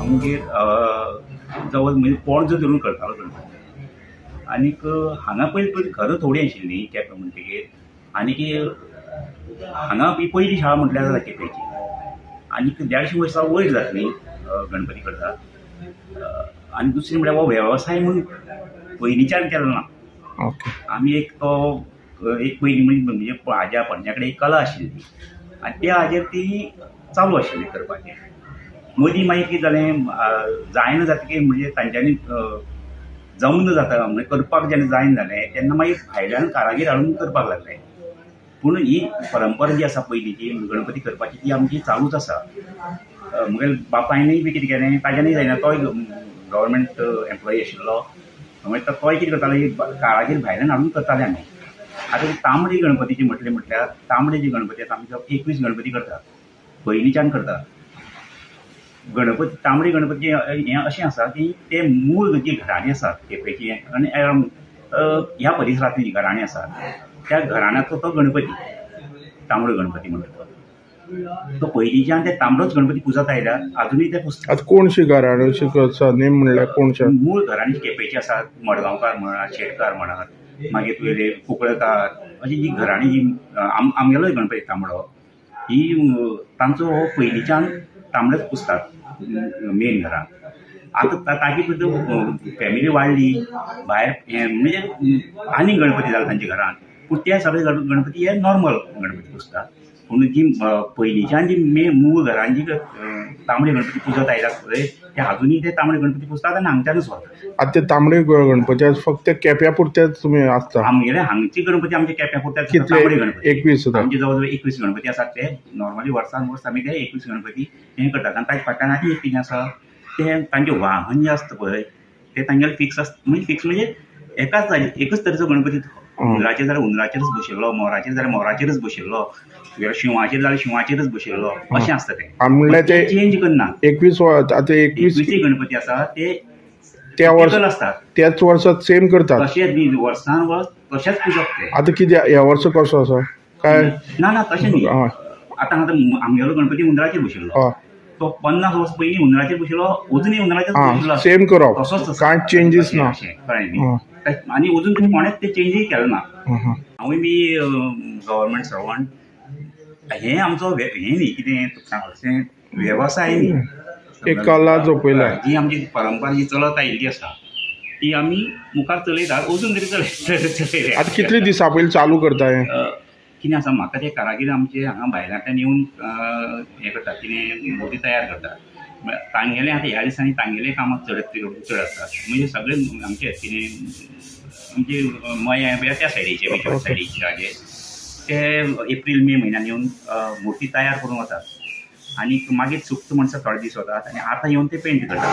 आमगेर जवळ म्हणजे पोणजो धरून करतालो गणपती. आनीक हांगा पयलीं पयलीं घरां थोडीं आशिल्लीं केपें म्हणटकीर, आनीक हांगा ही पयली शाळा म्हटल्यार जाता केपेंची. आनीक 150 वर्सां वयर जातलीं गणपती करतात. आनी दुसरें म्हळ्यार हो वेवसाय म्हूण पयलींच्यान केलो ना. आमी एक तो एक पयलीं म्हणजे आज्या पणज्या कडेन एक कला आशिल्ली आनी त्या हाजेर ती चालू आशिल्ली करपाचें. मदीं मागीर कितें जालें, जायना जातकीर म्हणजे तांच्यांनी जमना जाता म्हणजे करपाक जेन्ना जायना जालें तेन्ना मागीर भायल्यान कारागीर हाडून करपाक लागले. पूण ही परंपरा जी आसा पयलींची गणपती करपाची ती आमची चालूच आसा. म्हगेल्या बापायनूय बी कितें केलें, ताज्यानूय जायना, तोय गव्हर्मेंट एम्प्लॉई आशिल्लो, मागीर तोय कितें करतालो, कारागीर भायल्यान हाडून करताले आमी. आतां तांबडी गणपतीची म्हटलें म्हटल्यार तांबडी जी गणपती आसा आमी 21 गणपती करतात, पयलींच्यान करतात. गणपती तांबडी गणपती हें अशें आसा की ते मूळ जी घराणीं आसात केपेंची आनी ह्या परिसरांतलीं जीं घराणीं आसात त्या घराण्यांतलो तो गणपती तांबडो गणपती म्हणटा तो पयलींच्यान ते तांबडोच गणपती पुजत आयल्यात, आजुनूय ते पुजतात. आतां कोणशी घराणीं अशी नेम म्हणल्यार कोणशे मूळ घराणीं केपेंची आसात, मडगांवकार म्हणात, शेटकार म्हणात, मागीर तुवें कुंकळकार, अशी जी घराणीं जी आमगेलोय गणपती तांबडो, ही तांचो हो पयलींच्यान तांबडेच पुजतात मेन घरान. आतां ताजी फॅमिली वाडली भायर, म्हणजे आनी गणपती जाले तांच्या घरान, पूण ते सगळे गणपती हे नॉर्मल गणपती पुजतात. पूण जी पयलींच्यान जी मूळ घरान जी तांबडे गणपती पुजत आयल्यात पळय ते आजुनूय ते तांबडे गणपती पुजतात आनी हांगच्यानूच व्हरतात. आतां ते तांबडे गणपती फक्त केप्या पुरतेच तुमी आसता? आमगेले हांगची गणपती आमच्या केप्या पुरते तांबडे गणपती 21 आमचे जवळ जवळ 21 गणपती आसात. ते नॉर्मली वर्सान वर्स आमी ते 21 गणपती हें करतात. आनी ताच्या फाटल्यान आनी एक कितें आसा, ते तांचें वाहन जें आसता पळय ते तांगेलें फिक्स आसता. म्हणजे फिक्स म्हणजे एकाच जागे एकच तरेचो गणपती, हुंदराचेर जाल्यार हुंदराचेरच बशिल्लो, मोराचेर जाल्यार मोराचेरच बशिल्लो, शिंवाचेर जाल्यार शिंवाचेरच बशिल्लो, अशें आसता तें. म्हणल्यार ते चेंज करना. 21 आतां 21 गणपती आसा ते त्या वर्सा आसतात, त्याच वर्सा सेम करतात, तशेंच वर्सान वर्स तशेंच पुजप ते. आतां कितें ह्या वर्सा कसो आसा काय ना? ना तशें न्ही. आतां आतां आमगेलो गणपती हुंदराचेर बशिल्लो, तो 50 वर्स पयलीं हुंदराचेर बशिल्लो, अजुनूय हुंदराचेर बशिल्लो, सेम करप, तसोच, कांय चेंजीस ना. कळ्ळें न्ही? आनी अजून तुमी कोणेच ते चेंजूय केलें ना. हांवूय बी गव्हर्मेंट सर्वंट, हें आमचो हें न्ही कितें सांगलें वेवसाय न्ही, एक कला जोपयल्या, जी आमची परंपरा जी चलत आयिल्ली आसा ती आमी मुखार चलयतात, अजून तरी चलयतात. आतां कितले दिसां पयलीं चालू करता हें? कितें आसा, म्हाका ते कारागीर आमचे हांगा भायल्यांतल्यान येवन हें करतात, कितें मूर्ती तयार करतात. तांगेलें आतां ह्या दिसांनी तांगेलें कामां चड चड आसतात. म्हणजे सगळे आमचे कितें आमचे मया बिया त्या सायडीचे सायडीचे हाजे ते एप्रील मे म्हयन्यान येवन मूर्ती तयार करून वतात आनी मागीर सुकता म्हणसर थोडे दीस वतात आनी आतां येवन ते पेंट करतात.